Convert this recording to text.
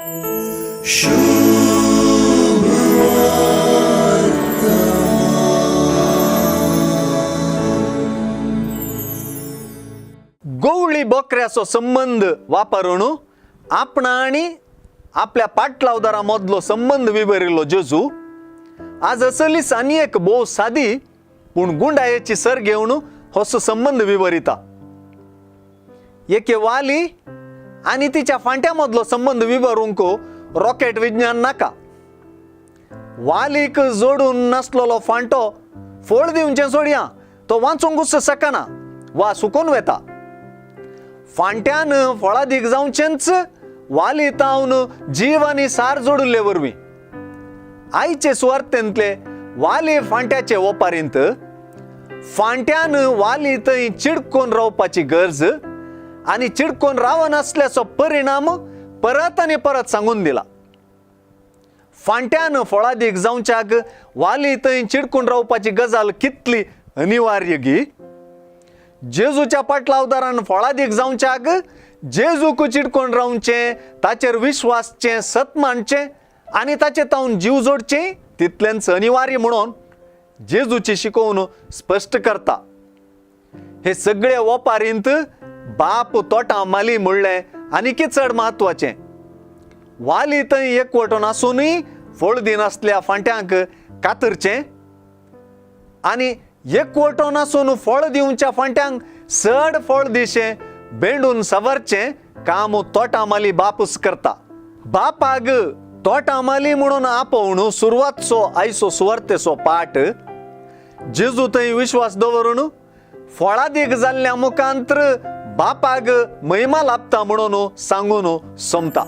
गवळी बोकऱ्याचो संबंद वापरून आपणा आनी आपल्या पाटलावदारा मदलो संबंद विवरिल्लो जेजू आज असलीच आनी एक भोव सादी पूण गुंडायेची सर घेवन होसो संबंद विवरिता. एके वाली आनी तिच्या फांट्या मदलो संबंद विवरूंक रॉकेट विज्ञान नाका. वालीक जोडून नासलेलो फांटो फळ दिवचें सोडया, तो वाचूंकूच शकना वा सुकून वेता. फांट्यान फळादीक जावचेंच वाली तावन जीव आनी सार जोडिल्ले वरवीं. आयचे सुवार्थेंतले वाली फांट्याचे ओपारींत फांट्यान वाली थंय चिडकोन रावपाची गरज आनी चिडकोन रावनासल्याचो परिणाम परत आनी परत सांगून दिला. फांट्यान फळादीक जावच्याक वाली थंय चिडकून रावपाची गजाल कितली अनिवार्य गी. जेजूच्या पाटलावदारान फळादीक जावच्याक जेजूक चिडकोन रावचें, ताचेर विश्वासचें, सत मानचें आनी ताचे तावन जीव जोडचें तितलेंच अनिवार्य म्हणून जेजूची शिकोवन स्पश्ट करता. हे सगळे ओपारींत बाप तोटां माली म्हणलें आनीकय चड म्हत्वाचें. वाली थंय एकवटून आसुनूय फळ दिनासल्या फांट्यांक कातरचें आनी एकवटून आसून फळ दिवच्या फांट्यांक चड फळ दिशें बेंडून सवरचें काम तोटां माली बापूस करता. बापाग तोटां माली म्हणून आपोवन सुरवातचो आयचो सुवार्तेचो पाठ जेजू थंय विश्वास दवरून फळादीक जाल्ल्या मुखांत्र बापाग महिमा लाभता म्हणून सांगून सोमता.